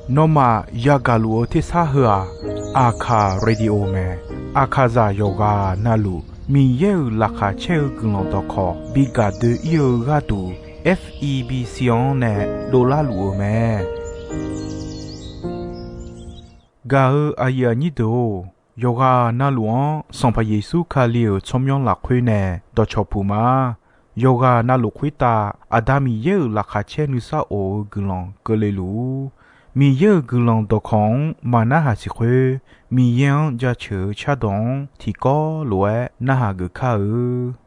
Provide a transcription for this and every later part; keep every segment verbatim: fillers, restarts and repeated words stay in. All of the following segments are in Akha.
Nawmaf yagaq luf-eu tersar heu-aq, Aqkaq Radio mae. Aqkaqzaq yawqghaq navluf Miqyaer-euq laqkhaq caer-eu guiqlanq dawqkawq bi gaq doe-ir-eu gharduq, F E B C-anr nae dovlar luf-eu mae. Gaq-eu aqyuif aqnyir deuq-or, yawqghaq navluf-anr Sanqpaq Yeqsur Kali-euq tsawrmyanr lafkhoer nae dawqcawq puq ma. Yawqghaq navluf khoertav Aqda Miqyaer-euq laqkhaq caer nuisar of-eu guiqlanq keuvle luf-ur. Miqyaer-euq guiqlanq dawqkawq-anr maqnarhaq siq khoer, Miqyaer-anr jaceuq-eu cardawq-anr tiqkawv lof-aer narhaq geuf kar-eu.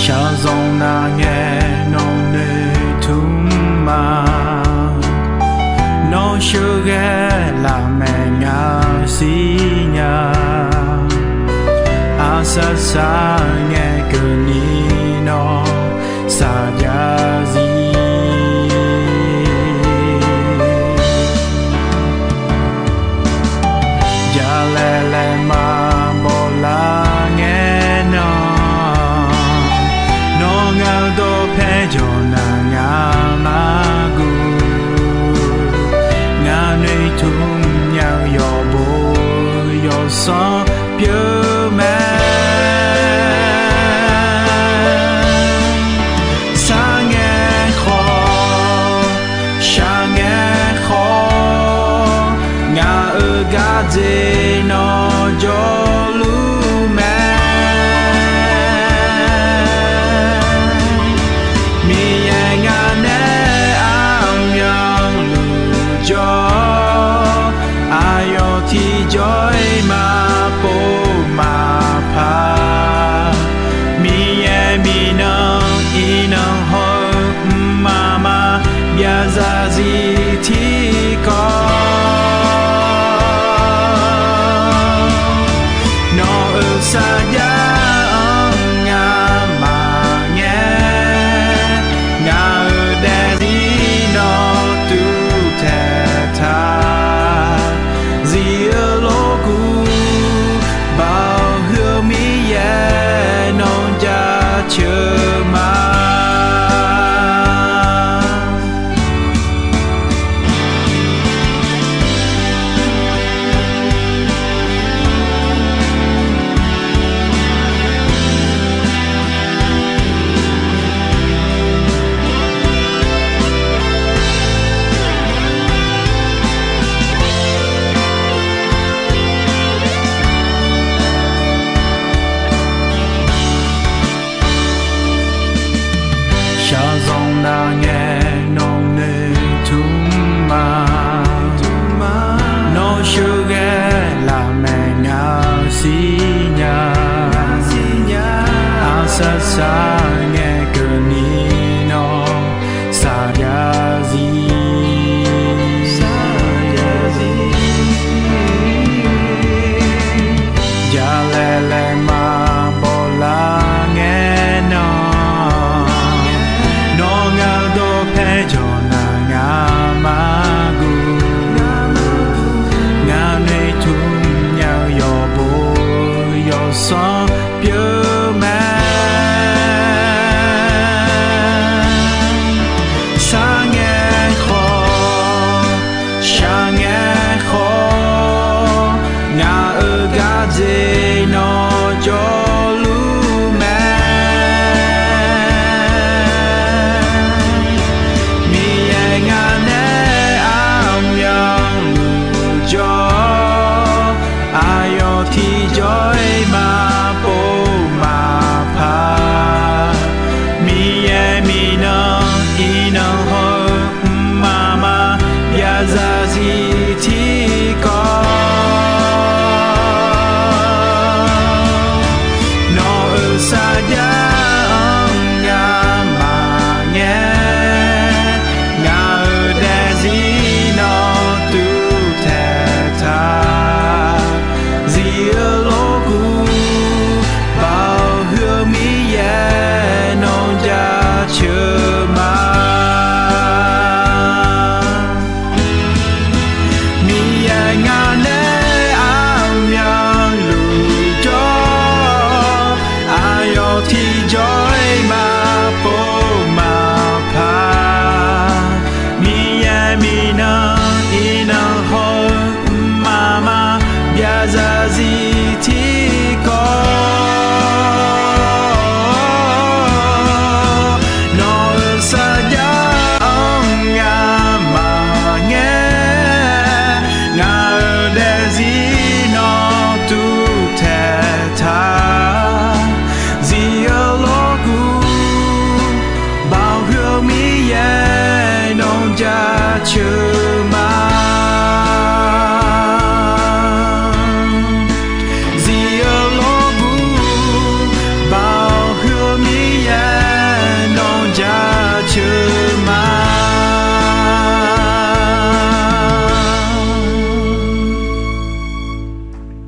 Shaqzanq nav ngae nawq noeqtmq ma. Nawr sheuqghae lafmaeq ngaq siqnya. Aqsaq saq ngae keuvni nawr saqjav zir. Jalaeq laeqma bawlar ngae nan, nawr ngaq-eu dawqpae jawq naq ngaq-anr guv. Ngaq noeqtmq nya-eu yawqbo yawqsanr pyeuf mae. Sar ngae khawf, shaq ngae khawf, ngaq-euq gardzer nawr jawrluf mae. Miqyaer ngaq nae armyanluf jawr, aqyawf tiqjawr-iq maqpov maqpar. Miqyaer miqnan iqnan hawr-eu mqmaq maqbyav zarzir tiqkawv. Nawq-euq sarjax-anr ngamaf ngae, ngaq-euq daefzir nawr tuvtaeq taq. Zif-eu lorkuv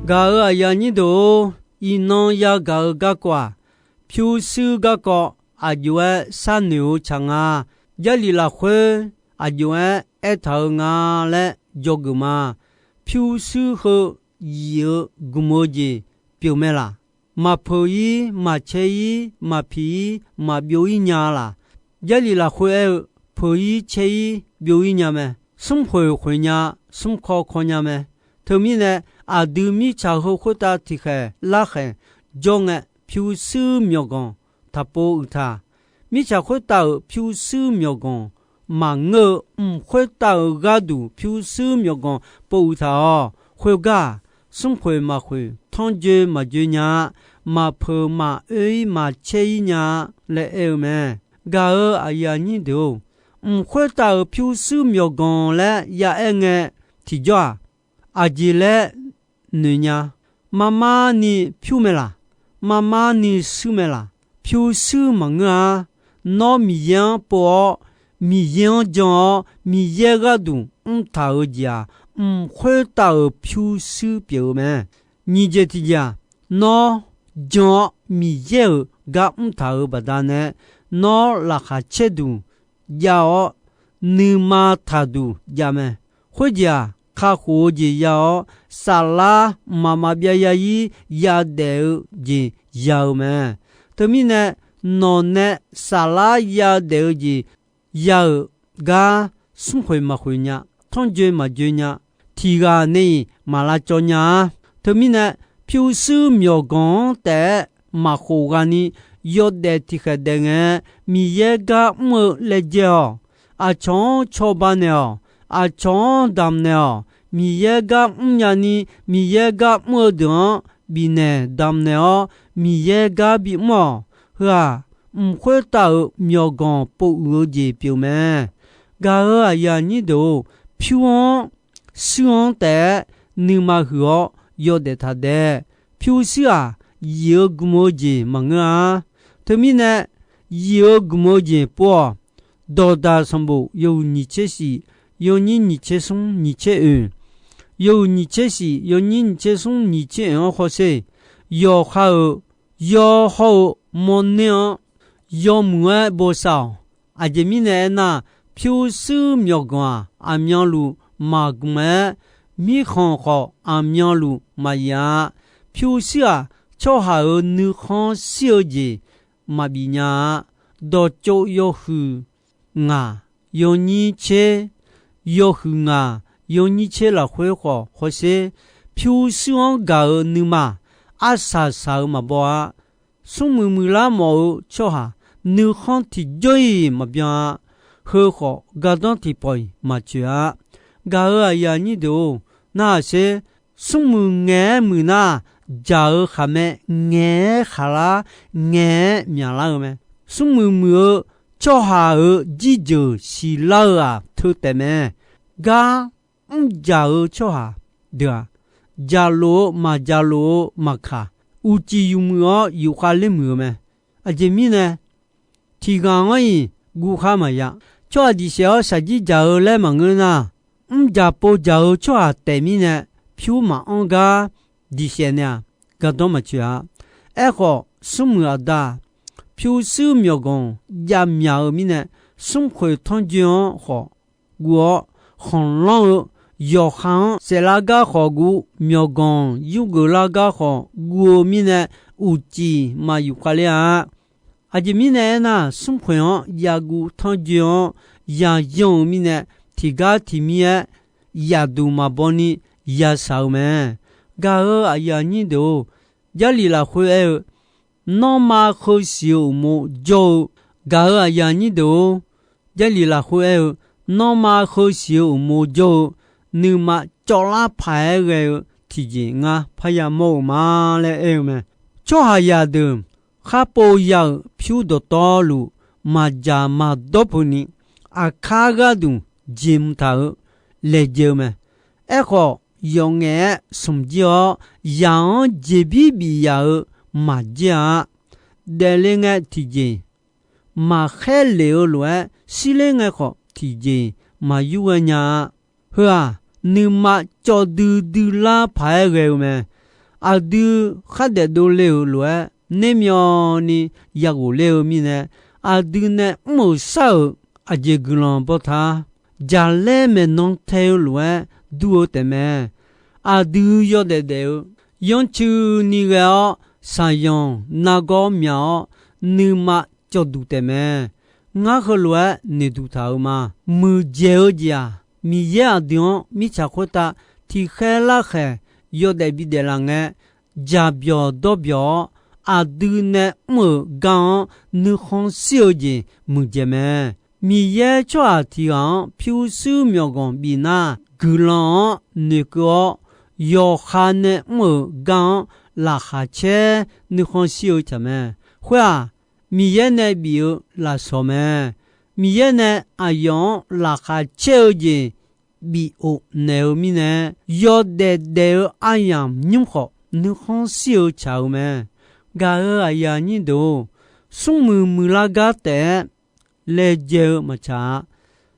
Gaq-euq aqyuif aqnyir deuq-or, iqnan yagaq-eu garkawv-aq, pyurshuir garkawv aqjox-aer sharnoeq-eu tsaq nga. Jarlif lafkhoer aqjox-aer aertaq-eu nga laer dzawgeuf ma. Pyurshuir heu yif-eu gmq-eu jeq pyeuf mae laq? Maqpeuq-ir, maqcaer-ir, maqpiq-ir, maqbyov-ir nya laq? Jarlif lafkhoer aer-eu, peuq-ir, caer-ir, byov-ir nya mae. Smrkhoeq khoeq nya, smrkaw kaw nya mae. Teumirnae, aqdui mirtsaq heu khoertav tiqkhaeq larkhaeq jawr ngae, pyurshuir myawqganq taqpov uiqtaq. Mirtsaq khoertav-euq pyurshuir myawqganq maqngeur-eu, mq khoertav-euq gharduq pyurshuir myawqganq pov uiqtaq-awq. Khoergar-aq, smrkhoeq maqkhoeq, tanrjoe maqjoe nya-a, maqpeuq maqoer-ir maqcaer-ir nya-a laer aer-eu mae. Gaq-euq aqyuif aqnyir deuq-or, mq khoertav-euq pyurshuir myawqganq laer yaaer ngae, tiqjawr-aq, aqjeq laer noeq nya. Marmar ni pyur mae laq? Marmar ni shuir mae laq? Pyurshuir maqngeur-a. Nawr Miqyaer-anr pov-awr, Miqyaer-anr jan-awr, Miqyaer gharduq mrtaq-eu jeq-aq, mq khoertav-euq pyurshuir pyeuf-eu mae. Nyiq jeq tiqjeq-aq, nawr jan-awr Miqyaer-euq gar mrtaq-euq baqdanae, nawr laqkhaq caerduq jav-awr, nuima taqduq jav mae. Khoerjeq-aq, kakhof-eu jeq ya-awr, saflar mqmaq maqbyav ya-ir yadaef-eu jeq ya-eu mae. Teumirnae, nawq nae saflar yadaef-eu jeq ya-euq gar smrkhoeq maqkhoeq nya, tanrjoe maqjoe nya, tiqghaq nae-iq maq lavcawv nya-a. Teumirnae, pyurshuir myawqganq-anr taef-aer maqkhof ghaq ni, yawdaef tiqkhaeq daef ngae, Miqyaer gar mr-eu laejae-awq. Aqcawq-anr cawba naeq-awq. Aqcawq-anr damq naeq-awq. Miqyaer gar mrnya ni, Miqyaer gar mr-eu deuq-anr bifnaeq damq naeq-awr, Miqyaer gar bimr-awq. Heu-aq, mq khoertav-euq myawqganq pov uiq-eu jeq pyeuf mae. Gaq-euq aqyuif aqnyir deuq-or, pyur-anr shuir-anr taef-aer nuima huiq-awr yawdaef taq daef. Pyurshuir-aq, yif-eu gm-eu jeq maqngeur-a. Teumirnae, yif-eu gm-eu jeq pov-awq. Dawqdaq sanqbof yawhuiq nyiq tser shif, yawnyir nyiq tser smr nyiq tser oeq, yawhuiq nyiq tser shif, yawnyir nyiq tser smr nyiq tser oeq-anr hawsher. Yawqha-euq yawr hawr-eu mawrner-anr yawmuiq-aer bosav-awq. Aqjeq mirnae aernar, pyurshuir myawqganq-aq, aqmyanluf maqgmq-aer, mirkhanq khawf aqmyanluf maqyif-a. Pyurshuir-aq, tsawrhaq-euq nuikhanr shir-eu jeq maqbif nya-a. Dawqtsov yawhuiq ngaq, yawnyir tser, yawhuiq ngaq, yawnyir tser lafkhoer khawf hawsher. Pyurshuir-anr gaq-euq nuima arsaq saq-eu maqbaw-a. Smrmuiq muiqlar mawf-eu tsawrhaq nuikhanr tiqjawr-iq maqbyan-a. Heu khawf gardanr tiqpawf-iq maqtsoeq-a. Gaq-euq aqyuif aqnyir deuq-or, narhaq sher. Smrmuiq ngaeq-aer muiq nar, jaq-eu khaqmae ngaeq-aer khaqlar, ngaeq-aer myaqlar-eu mae. Smrmuiq muiq-eu tsawrhaq-euq jirjeuq siqlar-eu-aq teu taef mae. Gar mrjaq-eu tsawrhaq deuq-aq, jaqlof-eu maqjaqlof-eu maqkaq, uqcif yufmuiq-awr yufkhav ler muiq-eu mae. Aqjeq mirnae, tiqghaq-anr-iq guvkhar maqya. Tsawrhaq diqsaef-awr shaqjir jaq-eu laer maqngeur nar, mrjaq povjaq-eu tsawrhaq taef mirnae, pyur maqanr gar diqsaef naeq-aq, gardanr maqtsoeq-a. Aerkhawf, smrmuiq aqda-aq, pyurshuir myawqganq javmyaq-eu mirnae, smrkhoeq tanrjoe-anr khawf guv-awr, khanqlanr-eu yawqha-anr saeflar gar khawf guv, myawqganq yurgeuf lar gar khawf guv-eu mirnae, uqcif maq yufkhav ler-a. Aqjeq mirnae aernar, smrkhoeq-anr yaguv tanrjoe-anr yayanr-eu mirnae, tiqgar tiqmir-aer yaqduq maqbaw ni yashaq-eu mae. Gaq-euq aqyuif aqnyir deuq-or, Jarlif lafkhoer aer-eu, nanrma kheushiq-eu uqmov jawr-eu, gaq-euq aqyuif aqnyir deuq-or, Jarlif lafkhoer aer-eu, nanrma kheushiq-eu uqmov jawr-eu, nuima cawvlar paq-aer ghae-eu tiqjeq ngar parya mawr-eu ma laer aer-eu mae. Tsawrhaqzaq deuq kharpov ya-euq pyur dawqtawvluf maqdzaq maqdawr peuq ni, aqkar gharduq jeq mq taq-euq laejae-eu mae. Aerkhawf, yawf ngaef-aer smq jir-awr, zaq-anr jeqbir bif yaf-eu maqjaer-a. Daefle ngae tiqjeq maqkhaer lef-eu lof-aer, shirler ngae khawf tiqjeq maqyur ghae nya-a. Heu-aq, nuima cawv duidui lar paq-aer ghae-eu mae. aqdui khardaef dovle-euq lof-aer nermyawvni yaghof ler-eu mirnae, aqdui nae mr-euq shar-euq aqjeq guiqlanq baw ta. Jaqlaer maeqnan tae-eu lof-aer dur-eu taefmae. Aqdui yawdaef daef-eu yanrcuini ghae-awr, shaqyanq nargawr myaq-awr, nuima cawvduq taefmae. Ngar heulof-aer noeqduq taq-euq ma. Muiqdzaeq-eu jeq-aq, Miqyaer aqdui-anr mirtsaq khoertav tiqkhaer larkhaeq yawdaef bidaef laf ngae, jaqbyawq dawrbyawq-awr, aqdui nae mr-euq gar-anr nuikhanr shir-eu jeq muiqdzaeq mae. Miqyaer tsawrhaq tiq ghaq-anr pyurshuir myawqganq bifnar, guiqlanq-anr noeqkeuv-awr, yawqha nae mr-euq gar-anr laqkhaq caer nuikhanr shir-eu tsaq mae. Khoer-aq, Miqyaer nae bif-eu lafsawq mae. Miqyaer nae aqyawf-anr laqkhaq caer-eu jeq bif of naeq-eu mirnae, yawdaef daef-eu aryamq nymr khawf nuikhanr shir-eu tsaq-eu mae. Gaq-euq aqyuif aqnyir deuq-or, smrmuiq muiqlar gar taef-aer laejae-eu maqtsaq-a.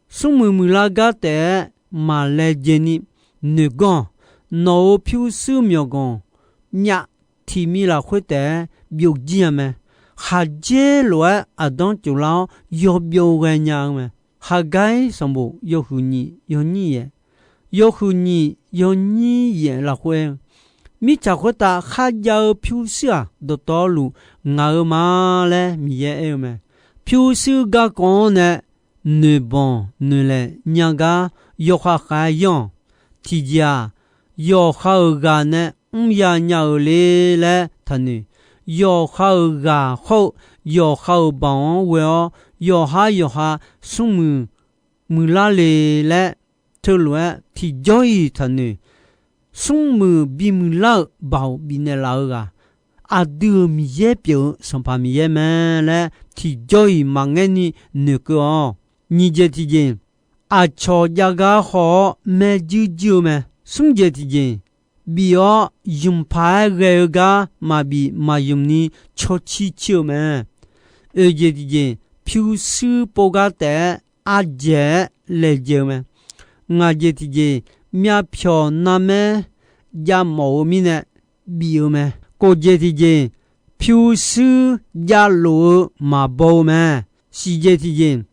Smrmuiq muiqlar gar taef-aer maq laejae ni noeqganr, nawq-euq pyurshuir myawqganq myav tiq mi lafkhoer taef-aer byovjir-a mae. Khaqdzer lof-aer aqdanr tsoflar-awr yawbyov ghaenya-eu mae. Haqgair sanqbof yawhuiq nyiq yawnyir yaef, yawhuiq nyiq yawnyir yaef lafkhoer-eu, mirtsaq khoertav kharjav-eu pyurshuir-aq, dawqtawvluf ngaq-eu ma laer Miqyaer aer-eu mae. Pyurshuir garkawv-anr nae noeqbanq noeqlaeq nya gar yawkhav khav-aer yanr-awq. Tiqjeq-aq, yawqha-euq ghaq nae mrya nya-eu le laer taqnoeq. Yawqha-euq ghaq hawr-eu yawqha-euq baoq-anr ghoe-awr, yawqhar yawqha smrmuiq muiqlar le laer teulof-aer tiqjawr-iq taqnoeq. Smrmuiq bimuiqlar-euq baoq bifnaeq laf-eu ghaq, aqdui-euq Miqyaer pyeuf-eu Sanqpaq Miqyaer mae laer tiqjawr-iq maqngaer ni noeqkeuv-awq. Nyiq jeq tiqjeq, aqcawq jav gar haw-awr maerjuir juir-eu mae. Smr jeq tiqjeq, bif-awr ymq paq-aer ghae-eu gar maqbif maqymq ni cawcir cir-eu mae. Oeq jeq tiqjeq, pyurshuir pov gar taef-aer ardzaeq-aer laejae-eu mae. Ngaq jeq tiqjeq, myavpyawq narmaer jav mawf-eu mirnae bif-eu mae. Kof jeq tiqjeq, pyurshuir javlof-eu maqbaw-eu mae. Siq jeq tiqjeq,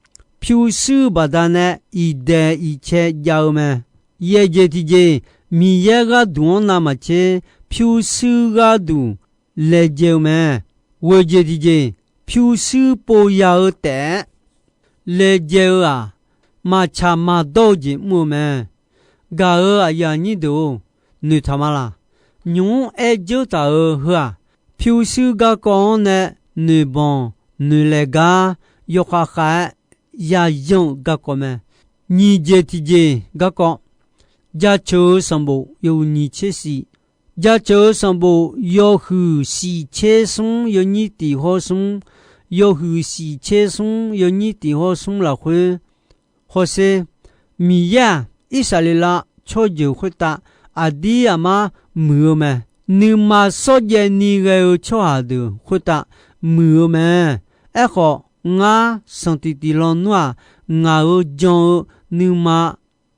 pyurshuir baqdanae iqdaeq iqcae jav-eu mae. Yaeq jeq tiqjeq, Miqyaer gharduq-anr navmaqtser pyurshuir gharduq laejae-eu mae. Ghoeq jeq tiqjeq, pyurshuir pov ya-eu taef-aer laejae-eu-aq, maqtsaq maqdawr-eu jeq mr-eu mae. Gaq-euq aqyuif aqnyir deuq-or, noeqtaq ma laq? Nymq-mr aer dzeur taq-euq heu-aq, pyurshuir garkawv-anr nae noeqbanq noeqlaeq gar yawkhav khav-aer yayanr-eu garkawv mae. Nyiq jeq tiqjeq garkawv, Jaceuq-eu sanqbof yawhuiq nyiq tser shif, Jaceuq-eu sanqbof yawhuiq shif tser smr yawnyir tiq hawr smr, yawhuiq shif tser smr yawnyir tiq hawr smr lafkhoer, hawsher, Miqyaer-aq, Irsaqleqlav tsawrjeuq khoertav aqdir aqmar muiq-eu mae. Nuima shawrjaev ni ghae-eu tsawrhaq deuq khoertav muiq-eu mae. Aerkhawf, ngar sanqtiq tiq lawnmr-aq, ngaq-euq jan-eu nuima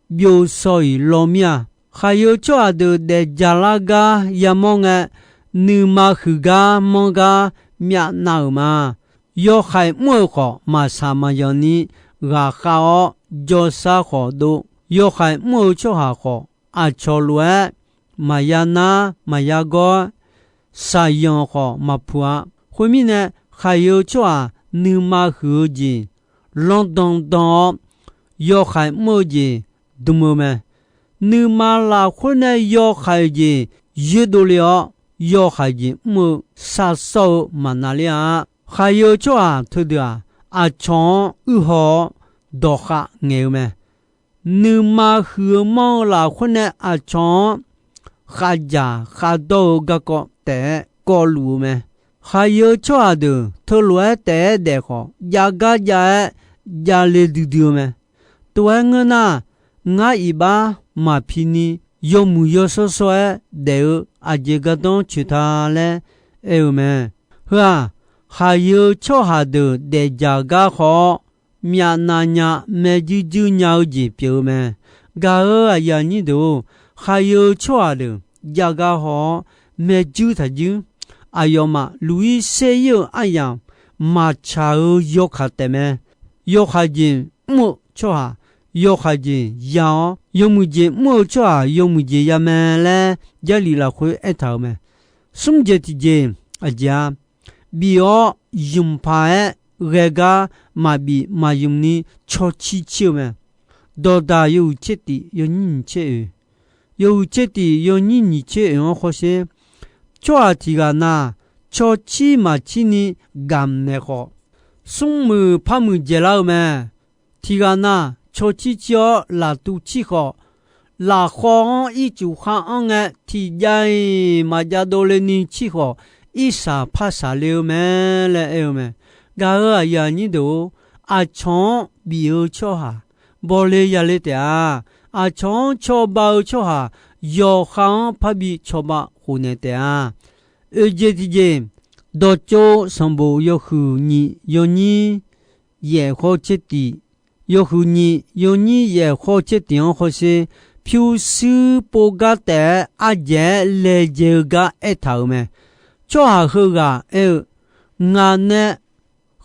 byov shaw-iq law mir-a. Khaqyeu tsawrhaq deuq daefdzaq lar gar yamawr ngae, nuima huiq gar manr gar myavnav-euq ma. Yawhaiq mr-eu khawf, maqsaq maqzanq ni ghaqkhav-awr jawrshar khawf dov. Yawhaiq mr-eu tsawrhaq khawf, aqcawq lof-aer maqya nar maqya gawr-aer, shaqyanq khawf maqpuq-a. Khoermirnae, khaqyeu tsawrhaq nuima huiq-eu jeq lanrdan dan-awr, yawhaiq mr-eu jeq dm-eu mae. Nuima lafkhoer nae yawhaiq jeq yoerdov le-awr, yawhaiq jeq mr-eu shar sawr-eu maqnav ler-a. Khaqyeu tsawrhaq teudeuq-aq, aqcawq-anr uirhaw-awr dawqkhav ngaeq-eu mae. Nuima huiq-eu manr-eu lafkhoer nae aqcawq-anr khavdzaq khavdawr-eu garkawv taef-aer kawvluf-eu mae. Khaqyeu tsawrhaq deuq teulof-aer taef-aer daef khawf, jav gar jav-aer javle duidui-eu mae. Tov-aer ngeur nar, ngar iqbax maqpi ni yawmuiq yawshawr shawr-aer daef-eu aqjeq gardanr coeq ta laer aer-eu mae. Heu-aq, khaqyeu tsawrhaq deuq daefdzaq gar haw-awr, myavnav nya, maeqjuir juir nya-eu jeq pyeuf-eu mae. Gaq-euq aqyuif aqnyir deuq-or, khaqyeu tsawrhaq deuq jav gar haw-awr, maeqjuir taqjuir. Aqyawfmaf luq-ir saer-ir-eu aryamq maqtsaq-eu yawkaq taef mae. Yawkhaeq jeq mr-eu tsawrhaq, yawkhaeq jeq ya-awr, yawmuiq jeq mr-eu tsawrhaq yawmuiq jeq ya mae laer Jarlif lafkhoer aertaq-euq mae. Smr jeq tiqjeq, aqjeq-a, bif-awr zmq paq-aer ghae gar maqbif maqzmq ni cawcir cir-eu mae. Dawqdaq yawhuiq tser tif yawnyir nyiq tser oeq, yawhuiq tser tif yawnyir nyiq tser oeq-anr hawsher, tsawrhaq tiq ghaq na cawcir maqcir ni gamq naeq khawf, smrmuiq parmuiq dzaeqlar-eu mae. Tiq ghaq na cawcir cir-awr laftuv cir khawf, lafkhawv-anr ircuf khar anr ngae tiqjav-iq maqjav dovle ni cir khawf, irsaq parsaq le-eu mae laer aer-eu mae. Gaq-euq aqyuif aqnyir deuq-or, aqcawq-anr bif-eu tsawrhaq bawle yale taef-a. Aqcawq-anr cawba-eu tsawrhaq yawqha-anr parbi cawba khofnaeq taef-a. Oeq jeq tiqjeq, dawqtsov sanqbof yawhuiq nyiq yawnyir yaef khawr tser tif, yawhuiq nyiq yawnyir yaef khawr tser tif-anr hawsher, pyurshuir pov gar taef-aer ardzaeq-aer laejae-eu gar aertaq-euq mae. Tsawrhaq heughaq aer-eu, ngaq nae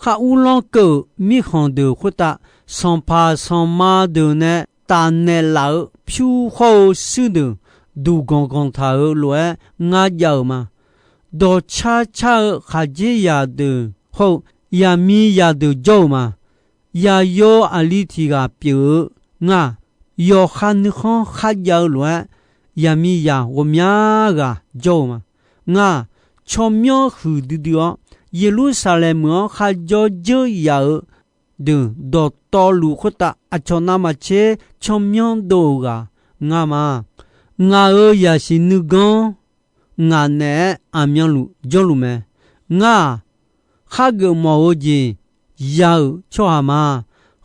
khar urlanr keuv-euq mirkhanq deuq khoertav, sanqpaq sanqma deuq nae tafnaeq laf-eu pyur hawr-eu shuir deuq duqganq ganq taq-euq lof-aer ngar jav-euq ma. Dawqcar car-eu khaqdzerzaq deuq hawr-eu yaqmiqzaq deuq jawr-euq ma. Yaqyo aqli tiq ghaq pyeuf-eu ngar, yawqha nuikhanr kharjav-eu lof-aer, yaqmiqzaq ghawqmya ghaq jawr-eu ma. Ngar, tsawrmyanr huiqdui dui-awr, Yeqlursaqlaeq meuq-anr kharjawr dzeur yaf-eu deuq dawqtawvluf khoertav aqcawq navmaqtser tsawrmyanr dov-euq ghaq ngar ma. Ngaq-euq yaqsiq nuiganr ngaq naeq-aer aqmyanluf jawrluf mae. Ngar-aq, khargeuf mawf-eu jeq ya-euq tsawrhaq ma.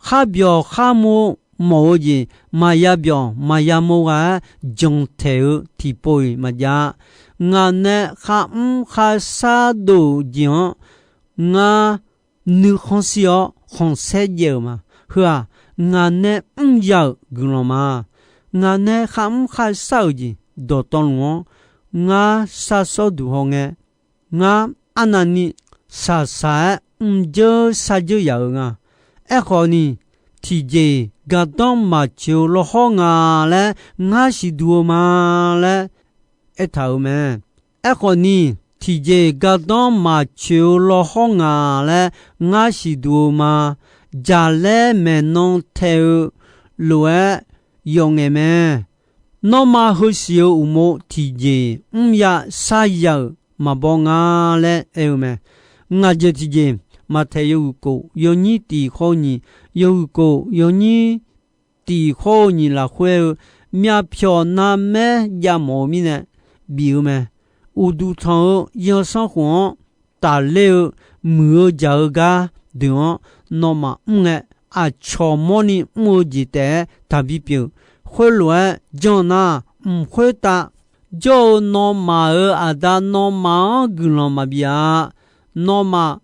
Kharbyawq kharmo mawf-eu jeq maqya byawq maqya mo gha-aer jantaeq-eu tiqpov-iq maqjav-a. Ngaq nae kharmr kharshar dov-euq jeq-anr ngar nuikhanr shir-awr khanqsaer jaev-euq ma. Heu-aq, ngaq nae mrya-euq guiqlanq ma. Ngaq nae kharmr kharshar-euq jeq dawqtawvluf-anr ngar shar sawr duq hawngae, ngar arnavni shaqshaq-aer mrdzeur shardzeur yaf-euq nga. Aerkhawfni, tiqjeq-iq gardanr maqtsoeq-eu lawhawr nga laer ngar siqduq-eu ma laer aertaq-euq mae. Aerkhawfni, tiqjeq-iq gardanr maqtsoeq-eu lawhawr nga laer ngar siqduq-eu ma. Jaqlaer maeqnan tae-eu lof-aer yawf ngaeq mae. Nanrma heusiq-eu uqmov tiqjeq-iq mrya sharya-euq maqbaw nga laer aer-eu mae. Ngaq jeq tiqjeq, maqtaeq yawhuiq kof yawnyir tiq khawr-eu nyiq, yawhuiq kof yawnyir tiq khawr-eu nyiq lafkhoer-eu, myavpyawq narmaer jav mawf-eu mirnae bif-eu mae. Uqduq tanq-eu zanrsanrkhof-anr tafler-eu muiq-eu jaq-eu gar deuq-anr nawmaf mr ngae, aqcawq mawrni mr-eu jeq taef-aer taqbi pyeuf. Khoerlof-aer janr nar, mq khoertav jawr-eu nawmaf-euq aqda nawmaf-anr guiqlanq maqbif-a. Nawmaf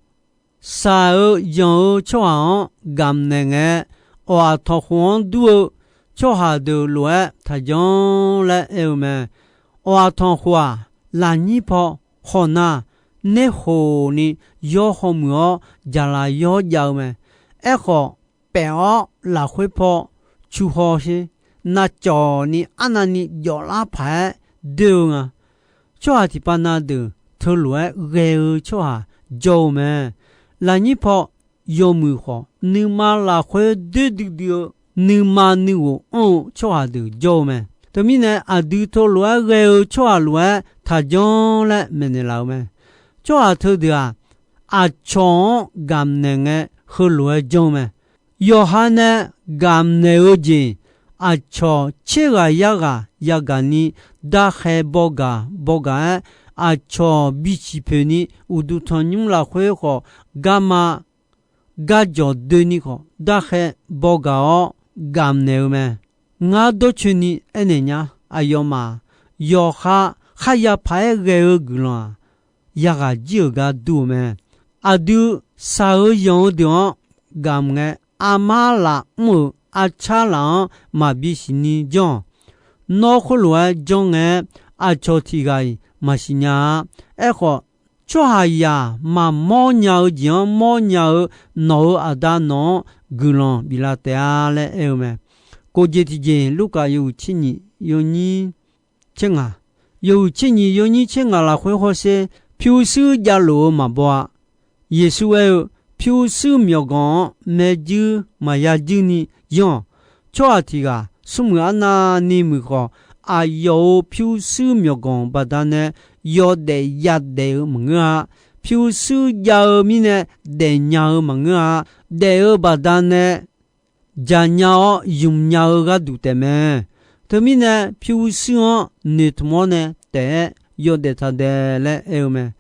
shaq-eu yanq-eu tsawrhaq-anr gamq naeq ngae, awq-aq tanqkhof-anr dur-eu tsawrhaq deuq lof-aer taqjanr laer aer-eu mae. Awq-aq tanqkhof-aq, lafnyir paw khawf nar, nerkhof ni yawr hawmuiq-awr jaqlaq yawr jav-eu mae. Aerkhawf, paef-awr lafkhoer paw cu haw sher, navcawq ni arnavni jawflar paq-aer doer-eu nga. Tsawrhaq tiqpav na deuq teulof-aer ghae-eu tsawrhaq jawr-eu mae. Lafnyir paw yawmuiq khawf, nuima lafkhoer doer duidui-eu, nuima nuighof anr-eu tsawrhaq deuq jawr-eu mae. Teumirnae, aqdui teulof-aer ghae-eu tsawrhaq lof-aer taqjanr laer maeqnaeq laf-eu mae. Tsawrhaq teudeuq-aq, aqcawq-anr gamq naeq ngae, heulof-aer janr-eu mae. Yawqha nae gamq naeq-eu jeq, aqcawq tser ghaq yar ghaq yagaq ni darkhae bawgaq bawgaq-aer, aqcawq bisiq poeq ni uqduq tanqnymr lafkhoer khawf, garma garjawq doeni khawf, darkhae bawgaq-awr gamq naeq-eu mae. Ngar dawrcoeni aernaeq nya. Aqyawfmaf yawqha kharya paq-aer ghae-eu guiqlanq-aq, yaghaq jir-euq gar dur-eu mae. Aqdui shaq-eu yanq-eu deuq-anr gamq ngae, armar laf mr-euq arcar laf-anr maqbi siqni janr-awq. Nawr khoerlof-aer janr ngae-aer, aqcawq tiq ghaq-iq maqsiq nya-a. Aerkhawf, tsawrhaqzaq maqmawr nya-eu jeq-anr mawrnya-eu nawq-euq Aqda nawq-anr guiqlanq biflaf taef-a laer aer-eu mae. Kof jeq tiqjeq, Lurkaf yawhuiq tser nyiq yawnyir tser ngaq, yawhuiq tser nyiq yawnyir tser ngaq lafkhoer hawsher, pyurshuir javlof-eu maqbaw-a. Yeqsur aer-eu, pyurshuir myawqganq-anr maerjuir maqya juirni yanr-awq. Tsawrhaq tiq ghaq smrmuiq arnavni muiq khawf, aqyawf-euq pyurshuir myawqganq baqdanae yawdaef yadaef-eu maqngeur-a. Pyurshuir jav-eu mirnae daefnya-eu maqngeur-a. Daef-eu baqdanae jaqnya-awr ymqnya-eu gharduq taefmae. Teumirnae pyurshuir-anr noeqtmq-awr nae taef-aer yawdaef taqdaef laer aer-eu mae.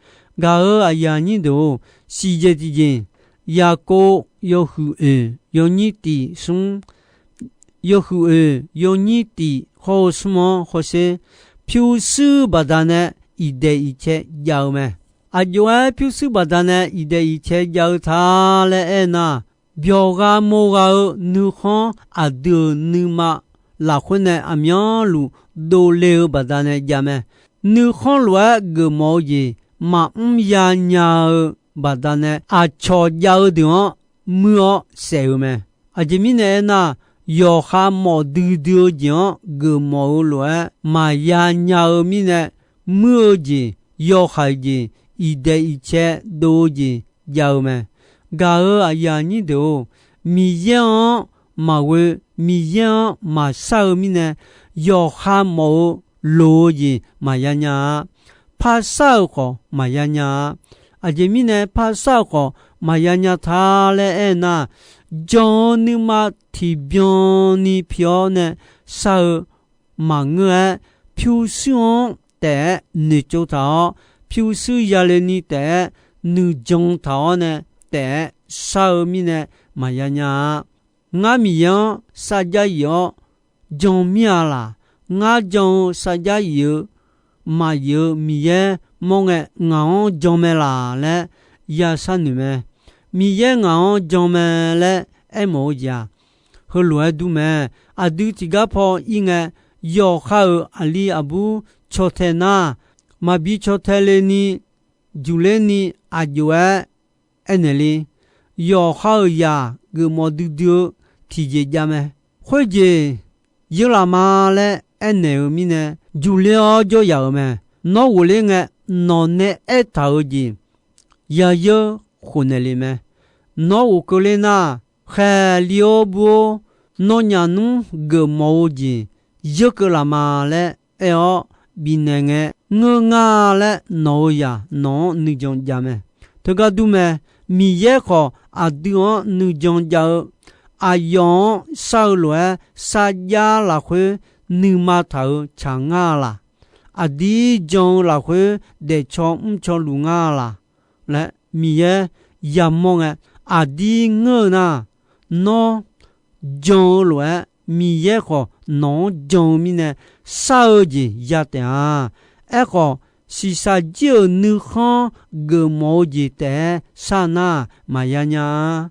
Gaq-euq aqyuif aqnyir deuq-or, siqjeq tiqjeq, Yaqkov yawhuiq oeq yawnyir tiq smr, yawhuiq oeq yawnyir tiq hawr-eu smr-anr hawsher, pyurshuir baqdanae iqdaeq iqcae jav-eu mae. Aqjox-aer pyurshuir baqdanae iqdaeq iqcae jav-eu ta laer aernar, byawq gha mo gha-eu nuikhanr aqdui-euq nuima lafkhoer nae aqmyanluf dovle-eu baqdanae jav mae. Nuikhanr lof-aer geufmawf-eu jeq maqmr yanya-eu baqdanae, aqcawq jav-eu deuq-anr muir-awr saef-eu mae. Aqjeq mirnae aernar, yawqha mawf duidui-eu jeq-anr geufmawf-eu lof-aer maqya nya-eu mirnae, muir-eu jeq, yawhaiq jeq, iqdaeq iqcae dov-eu jeq jav-eu mae. Gaq-euq aqyuif aqnyir deuq-or, Miqyaer-anr maqghoe, Miqyaer-anr maqshar-eu mirnae, yawqha mawf-eu loq-eu jeq maqya nya-a. Parshar-euq khawf maqya nya-a. Aqjeq mirnae parshar-euq khawf maqya nya ta laer aernar, jan-eu nuima tiqbyan ni pi-awr nae shar-eu maqngeur-aer, pyurshuir-anr taef-aer noeqtsov taq-awr, pyurshuir yale ni taef-aer nuijan taq-awr nae taef-aer shar-eu mirnae maqya nya-a. Ngar Miqyaer-anr sarjax yif-awr jan mir-a laq. Ngar jan-eu sarjax yif-eu maqyif-eu Miqyaer mawr ngae, ngaq-anr jan mae laq laer ya sharnoeq mae. Miqyaer ngaq-anr jan mae laer aermawf-eu jeq-aq, heulof-aer dur mae. Aqdui tiqgar paw ir ngae, yawqha-euq aqli aqbur caw tae nar, maqbi caw tae le ni, juqler ni aqjox-aer aernaeq le. Yawqha-euq zaq geufmawf duidui-eu tiqjeq jav mae. Khoerjeq yeur laf ma laer aernaeq-eu mirnae, juqler-awr jawr yaf-euq mae. Nawr ghofler ngae, nawq nae aertaq-euq jeq yayeur khofnaeq le mae. Nawr ghofkeuvler nar, khaeqli-or bur-or, nawnyaf nmr geufmawf-eu jeq yeur keuv laf ma laer aer-awr bifnaeq ngae, ngeur nga laer nawq-euq zaq nawq-anr nuijan jav mae. Teugar dur mae. Miqyaer khawf aqdui-anr nuijan jav-eu, aqyawf-anr shar-eu lof-aer sarjax lafkhoer nuima taq-euq tsaq ngar-a laq. Aqdir jan-eu lafkhoer daefcaw mrcaw luf ngar-a laq laer Miqyaer yamawr ngae, aqdir ngeur-eu nar, nawr jan-eu lof-aer Miqyaer khawf nawq-anr jan-eu mirnae shar-eu jeq ya taef-a. Aerkhawf, shiqshaq jir-euq nuikhanr geufmawf-eu jeq taef-aer shar nar maqya nya-a.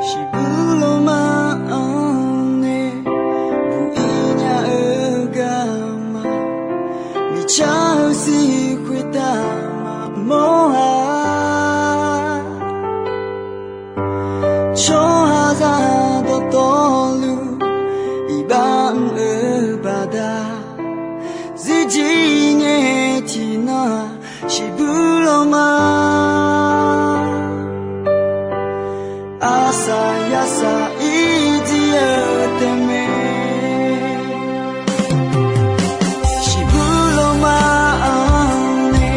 Shiqbuq lawrma-anr nae buq-ir nya-eu garma, miqcar-eu siq khoertav maqmawr-a. Tsawrhaqzaq dawqtawvluf iqbax mr-eu baqda, zirjir ngae tiqnan shiqbuq lawrma, arsaq yarsaq irjir-eu tae mae. Shiqbuq lawrma-anr nae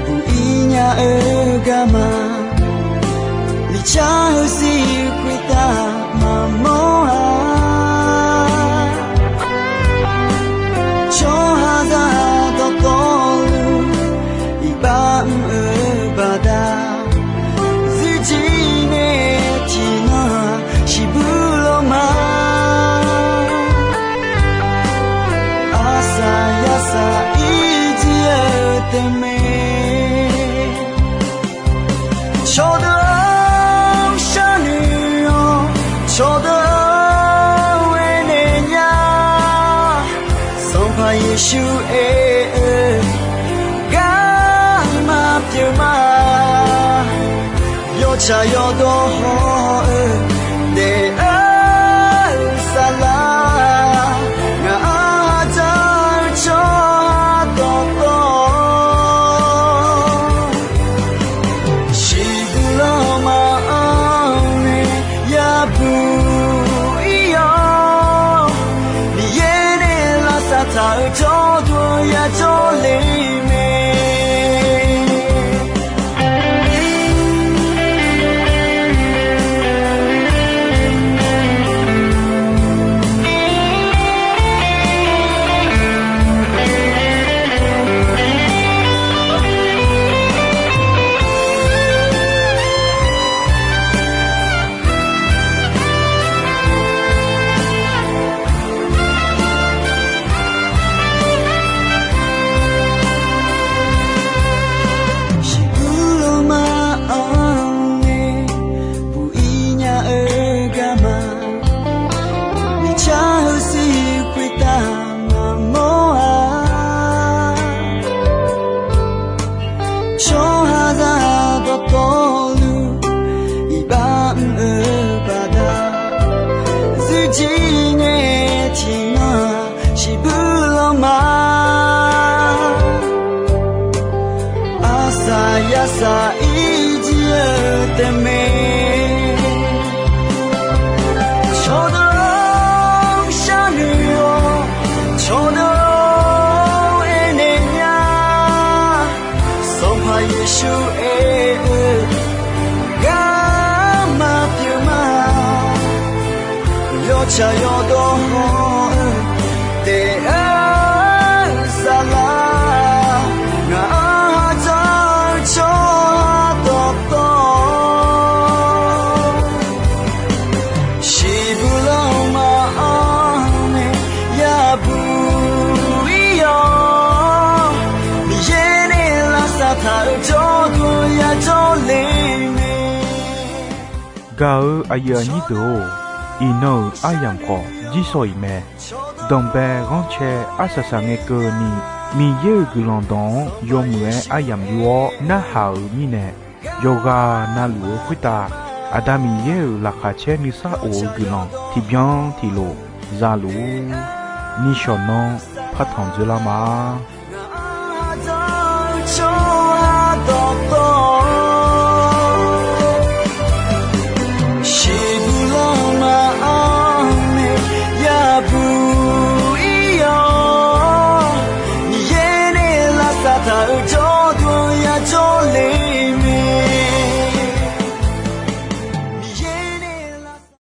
buq-ir nya-eu garma, miqcar-eu siq khoertav maqmawr-a. Tsawrhaqzaq dawqtawvluf iqbax mr-eu baqda, zirjir ngae tiqnan-aq Yeqsur aer-eu garma pyeuf ma. Yawtsaq yawdawr hawr-eu daef-eu saflar, ngaq-anr haq dzaq-eu tsawrhaq dawqtawv shiqbuq lanma-anr nae yabuq ir-awr, Miqyaer nae lavsav taq-euq jawrduq yajawr le mae. Shiqbuq lanma-anr nae buq ir nya-eu garma, miqcar-eu siq khoertav maqmawr-a. Tsawrhaqzaq dawqtawvluf iqbax mr-eu baqda, zuirjir ngae tiqnan-aq shiqbuq lanma, arsaq yarsaq irjir-eu taef mae. Cawqdeuq-or, sharnoeq-awq. Cawqdeuq-or, aernaeq nya. Sanqpaq Yeqsur aer-eu garma pyeuf ma. Yawtsaq yawdawr hawr-eu daef-eu saflar, ngaq-anr haq dzaq-eu tsawrhaq dawqtawv shiqbuq lanma-anr nae yabuq ir-awr, Miqyaer nae lavsav taq-euq jawrduq yajawr le mae. Gaq-eu aqyuif aqnyir deuq-or, iqnan-euq aryamq khawf jirsawq iq mae. Danqbae ghanrcae arsaq saq ngae keuvni, Miqyaer-euq guiqlanq dawq-anr yawmuiq-aer aryamq yur-awr narhaq-euq mirnae, yawqghaq navluf-eu khoertav Aqda Miqyaer-euq laqkhaq caer nuisar of-eu guiqlanq tiqbyan tiqlof za luf-ur. Nishawq nanr partanq dzoerlar ma.